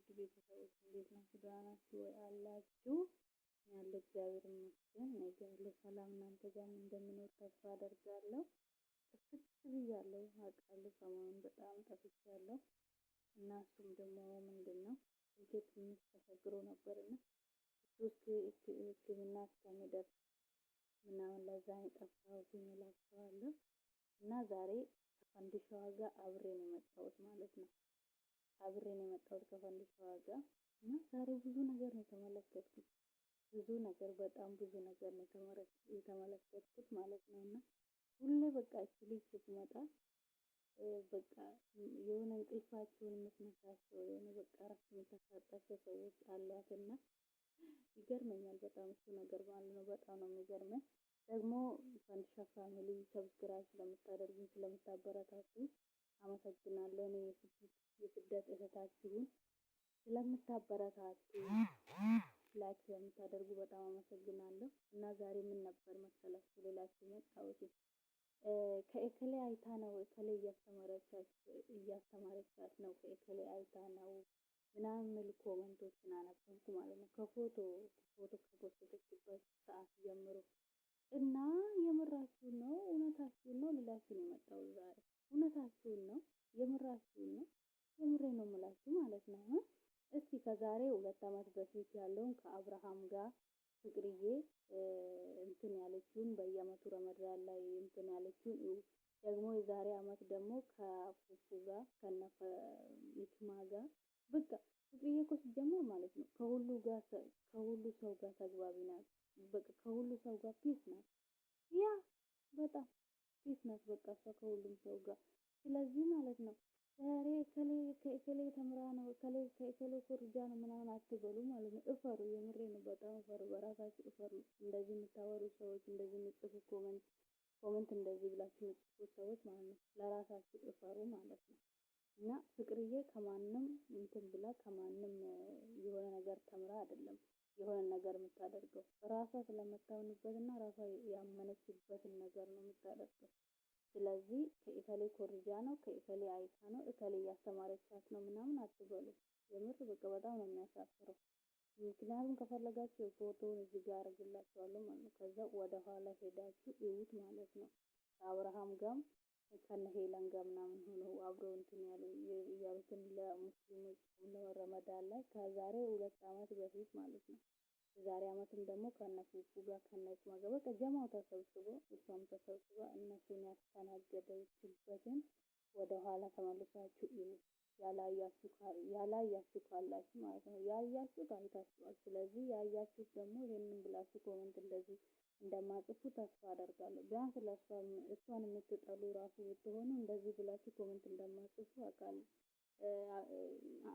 ውድ ቤተሰቦች እንዴት ናችሁ? ደህና ናችሁ ወይ አላችሁ? ያለ እግዚአብሔር ይመስገን። እኔ ጋ ያለው ሰላም እናንተ ጋርም እንደሚኖር ተስፋ አደርጋለሁ። ጥፍት ብያለሁ አውቃለሁ። ሰሞኑን በጣም ጠፍቻለሁ እና እሱም ደግሞ ምንድን ነው ስልኬ ትንሽ ተቸግሮ ነበርና እሱ ሕክምና እስከሚደርስ ምናምን ለዛ የጠፋሁት እላችኋለሁ። እና ዛሬ ከፈንዲሻዋ ጋር አብሬ ነው የመጣሁት ማለት ነው። አብሬ ነው የመጣሁት ከፈንዲሻዋ ጋር እና ዛሬ ብዙ ነገር ነው የተመለከትኩት። ብዙ ነገር በጣም ብዙ ነገር ነው የተመለከትኩት ማለት ነው። እና ሁሌ በቃ እቺ ልጅ ስትመጣ በቃ የሆነ እንቅልፋቸውን የምትነሳቸው የሆነ በቃ እረፍት የምታሳጣቸው ሰዎች አሏትና ይገርመኛል በጣም እሱ ነገር ማለት ነው። በጣም ነው የሚገርመኝ። ደግሞ ፈንዲሻ family subscribe ስለምታደርጉኝ ስለምታበረታቱኝ አመሰግናለሁ። እኔ የስደት እህታችሁን ስለምታበረታቱ like ስለምታደርጉ በጣም አመሰግናለሁ። እና ዛሬ ምን ነበር መሰላችሁ ሌላችሁ መጣሁት ከእከሌ አይታ ነው እከሌ እያስተማረቻት ነው ከእከሌ አይታ ነው ምናምን የሚሉ comment ኦችን አነበብኩ ማለት ነው። ከፎቶ ፎቶ ከፖስተችበት ሰዓት ጀምሮ እና የምራችሁን ነው እውነታችሁን ነው ልላችሁ ነው የመጣሁት ዛሬ። እውነታችሁን ነው የምራችሁን ነው የምሬ ነው የምላችሁ ማለት ነው። እስቲ ከዛሬ 2 ዓመት በፊት ያለውን ከአብርሃም ጋር ፍቅርዬ እንትን ያለችውን በየአመቱ ረመዳን ላይ እንትን ያለችውን እዩ። ደግሞ የዛሬ አመት ደግሞ ከፉፉ ጋር ከነፈ ይክማ ጋር በቃ ፍቅርዬ እኮ ሲጀመር ማለት ነው ከሁሉ ጋር ከሁሉ ሰው ጋር ተግባቢ ናት። በቃ ከሁሉ ሰው ጋር peace ናት። ያ በጣም peace ናት። በቃ እሷ ከሁሉም ሰው ጋር ስለዚህ ማለት ነው ዛሬ እከሌ ከእከሌ ተምራ ነው እከሌ ከእከሌ ኮርጃ ነው ምናምን አትበሉ ማለት ነው። እፈሩ፣ የምሬ ነው። በጣም እፈሩ፣ በራሳችሁ እፈሩ። እንደዚህ የምታወሩ ሰዎች፣ እንደዚህ የምትጽፉ comment እንደዚህ ብላችሁ የምትጽፉ ሰዎች ማለት ነው ለራሳችሁ እፈሩ ማለት ነው። እና ፍቅርዬ ከማንም እንትን ብላ ከማንም የሆነ ነገር ተምራ አይደለም የሆነ ነገር የምታደርገው ራሷ ስለምታምንበት እና ራሷ ያመነችበትን ነገር ነው የምታደርገው። ስለዚህ ከእከሌ ኮርጃ ነው ከእከሌ አይታ ነው እከሌ እያስተማረቻት ነው ምናምን አትበሉ። የምር በቃ በጣም ነው የሚያሳፍረው። ምክንያቱም ከፈለጋችሁ ፎቶውን እዚህ ጋር አደርግላችኋለሁ ማለት ነው። ከዛ ወደ ኋላ ሄዳችሁ እዩት ማለት ነው። ከአብርሃም ጋርም ከነ ሄለን ጋር ምናምን ሆነው አብረው እንትን ያሉ ያሉትን ለሙስሊሞች ለረመዳን ላይ ከዛሬ 2 ዓመት በፊት ማለት ነው። የዛሬ አመትም ደግሞ ከነ ፉፉ ጋር ከነ ይክማ ጋር በቃ ጀማው ተሰብስቦ እሷም ተሰብስባ እነሱን ያስተናገደችበትን ወደ ኋላ ተመልሳችሁ እዩ። ያላያችሁ ካላችሁ ማለት ነው። ያያችሁት አይታችኋል። ስለዚህ ያያችሁት ደግሞ ይሄንን ብላችሁ comment እንደዚህ እንደማትጽፉ ተስፋ አደርጋለሁ። ቢያንስ እሷን የምትጠሉ ራሱ ብትሆኑ እንደዚህ ብላችሁ comment እንደማትጽፉ አውቃለሁ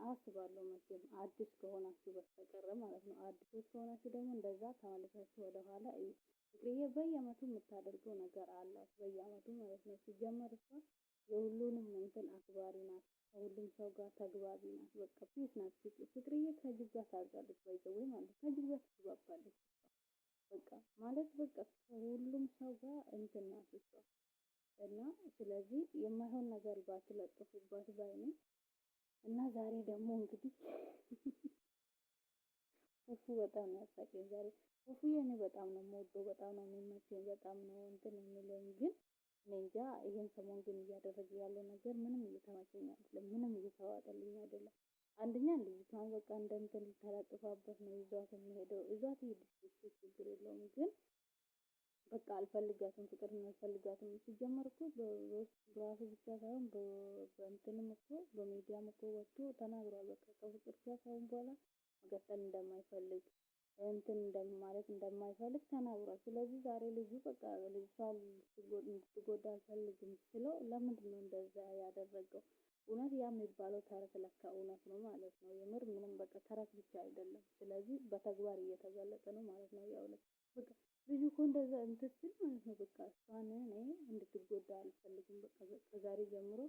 አስባለሁ። መቼም አዲስ ከሆናችሁ በስተቀር ማለት ነው። አዲሶች ከሆናችሁ ደግሞ እንደዛ ተመልሳችሁ ወደኋላ እዩ። ፍቅርዬ በየአመቱ የምታደርገው ነገር አላት። በየአመቱ ማለት ነው። ሲጀመር እሷ የሁሉንም እንትን አክባሪ ናት። ከሁሉም ሰው ጋር ተግባቢ ናት። በቃ peace ናት። ፍቅርዬ ከጅብ ጋር ታርጋለች፣ by the way ማለት ከጅብ ጋር ትግባባለች። በቃ ማለት በቃ ከሁሉም ሰው ጋር እንትን ናት እሷ እና ስለዚህ የማይሆን ነገር ባትለጥፉባት ባይ ነኝ። እና ዛሬ ደግሞ እንግዲህ ፉፉ በጣም ነው ያሳቀኝ ዛሬ። ፉፉዬ እኔ በጣም ነው የምወደው፣ በጣም ነው የሚመቸኝ፣ በጣም ነው እንትን የሚለኝ ግን እኔ እንጃ ይሄን ሰሞን ግን እያደረገ ያለው ነገር ምንም እየተመቸኝ አይደለም፣ ምንም እየተዋጠልኝ አይደለም። አንደኛ ልጅቷን በቃ እንደ እንትን ተለጥፋበት ነው ይዟት የሚሄደው። ይዟት ይሄድ ችግር የለውም ግን በቃ አልፈልጋትም፣ ፍቅርን አልፈልጋትም። ሲጀመር እኮ በራሱ ብቻ ሳይሆን በእንትንም እኮ በሚዲያም እኮ ወጥቶ ተናግሯል። በቃ ከፍቅር ጋር ካሁን በኋላ መቀጠል እንደማይፈልግ እንትን ማለት እንደማይፈልግ ተናግሯል። ስለዚህ ዛሬ ልጁ በቃ ልጅቷ እንድትጎዳ አልፈልግም ስለው ለምንድን ነው እንደዛ ያደረገው? እውነት ያ የሚባለው ተረት ለካ እውነት ነው ማለት ነው። የምር ምንም በቃ ተረት ብቻ አይደለም። ስለዚህ በተግባር እየተገለጠ ነው ማለት ነው። ያው በቃ ልጁ እኮ እንደዛ እንትን ሲል ማለት ነው በቃ እሷን እኔ እንድትጎዳ አልፈልግም፣ በቃ ከዛሬ ጀምሮ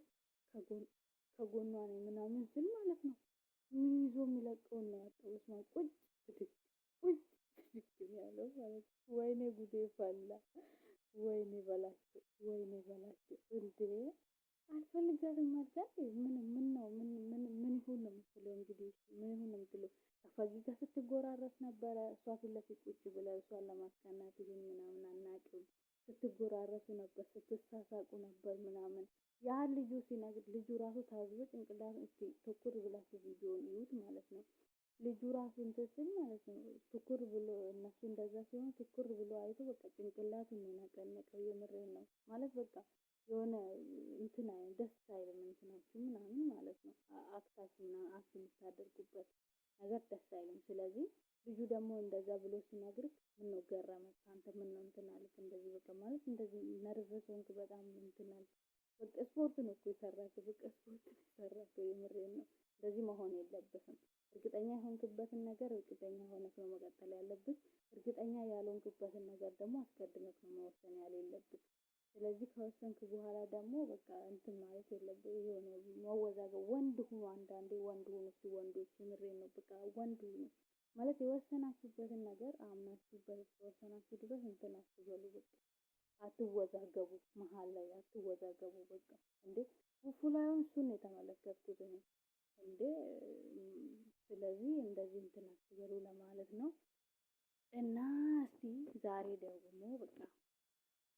ከጎኗ ነኝ ምናምን ሲል ማለት ነው ምን ይዞ የሚለቀውን ነው ያጣው። በስመ አብ ቁጭ ብድግ ቁጭ ብድግ ያለው ማለት ነው። ወይኔ ጉዴ ፈላ። ወይኔ በላቸው፣ ወይኔ በላቸው። እንዴ አልፈልጋትም ማለት ምን ምን ነው ምን ምን ምን ይሁን ነው የምትለው? እንግዲህ ምን ይሁን ነው የምትለው? ከፈጊ ጋር ስትጎራረስ ነበረ። እሷ ፊት ለፊት ቁጭ ብለ እሷን ለማስቀናት ይሁን ምናምን አናውቅም። ስትጎራረሱ ነበር፣ ስትሳሳቁ ነበር ምናምን። ያ ልጁ ሲነግር ልጁ ራሱ ታዝቦ ጭንቅላት እስቲ ትኩር ብላችሁ ቪዲዮን እዩት ማለት ነው። ልጁ ራሱ እንትን ሲል ማለት ነው ትኩር ብሎ እነሱ እንደዛ ሲሆን ትኩር ብሎ አይቶ በቃ ጭንቅላቱን ነው የነቀነቀው። የምሬን ነው ማለት በቃ የሆነ እንትን ደስ አይልም እንትናችሁ ምናምን ማለት ነው። አክታችሁ ምናምን act የምታደርጉበት ነገር ደስ አይልም። ስለዚህ ልጁ ደግሞ እንደዛ ብሎ ሲነግርህ ምነው ገረመህ አንተ ምነው እንትን አልክ እንደዚህ በቃ ማለት እንደዚህ nervous ሆንክ በጣም እንትን አልክ። በቃ ስፖርት ነው እኮ የሰራችው፣ በቃ ስፖርት ነው የሰራችው። የምሬን ነው። እንደዚህ መሆን የለብህም። እርግጠኛ የሆንክበትን ነገር እርግጠኛ ሆነህ ነው መቀጠል ያለብህ። እርግጠኛ ያልሆንክበትን ነገር ደግሞ አስቀድመህ ነው መወሰን ያሌለብህ። ስለዚህ ከወሰንክ በኋላ ደግሞ በቃ እንትን ማለት የለብህ የሆነ መወዛገብ። ወንድ ሁኑ፣ አንዳንዴ ወንድ ሁኑ። እስኪ ወንዶች የምሬን ነው፣ በቃ ወንድ ሁኑ ማለት የወሰናችሁበትን ነገር አምናችሁበት እስከወሰናችሁ ድረስ እንትን አትበሉ። በቃ አትወዛገቡ፣ መሀል ላይ አትወዛገቡ። በቃ እንዴ ፉፉ ላይሆን እሱን የተመለከትኩት እኔ እንዴ። ስለዚህ እንደዚህ እንትን አትበሉ ለማለት ነው። እና እስቲ ዛሬ ደግሞ በቃ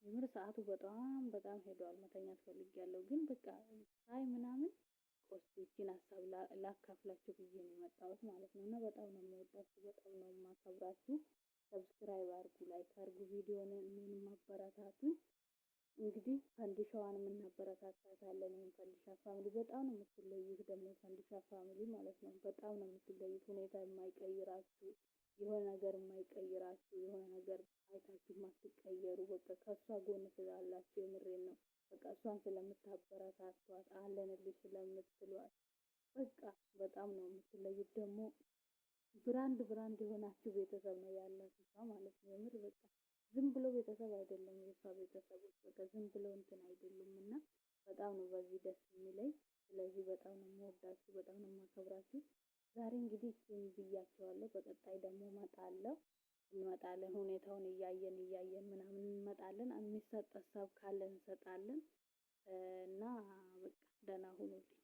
የምር ሰዓቱ በጣም በጣም ሄዷል። መተኛት ፈልጌያለሁ፣ ግን በቃ ሳይ ምናምን ቆስቲ ይቺን ሀሳብ ላካፍላችሁ ብዬ ነው የመጣሁት ማለት ነው። እና በጣም ነው የምወዳችሁ፣ በጣም ነው የማከብራችሁ። subscribe አርጉ፣ like አርጉ፣ ቪዲዮን እኔንም አበረታቱኝ። እንግዲህ ፈንዲሻዋንም እናበረታታታለን። ይህን ፈንዲሻ family በጣም ነው የምትለዩት፣ ደግሞ ፈንዲሻ family ማለት ነው። በጣም ነው የምትለዩት። ሁኔታ የማይቀይራችሁ የሆነ ነገር የማይቀይራችሁ የሆነ ነገር አይታችሁ የማትቀየሩ በቃ ከእሷ ጎን ስላላችሁ የምሬን ነው። በቃ እሷን ስለምታበረታቷት አለንልሽ ስለምትሏት በቃ በጣም ነው የምትለዩት። ደግሞ brand brand የሆናችሁ ቤተሰብ ነው ያላችሁ እሷ ማለት ነው። የምር በቃ ዝም ብሎ ቤተሰብ አይደለም የእሷ ቤተሰቦች በቃ ዝም ብሎ እንትን አይደሉም። እና በጣም ነው በዚህ ደስ የሚለኝ። ስለዚህ በጣም ነው የምወዳችሁ፣ በጣም ነው የማከብራችሁ። ዛሬ እንግዲህ እሱን ብያቸዋለሁ። በቀጣይ ደግሞ እመጣለሁ እንመጣለን። ሁኔታውን እያየን እያየን ምናምን እንመጣለን። የሚሰጥ ሀሳብ ካለ እንሰጣለን እና በቃ ደህና ሁኑልኝ።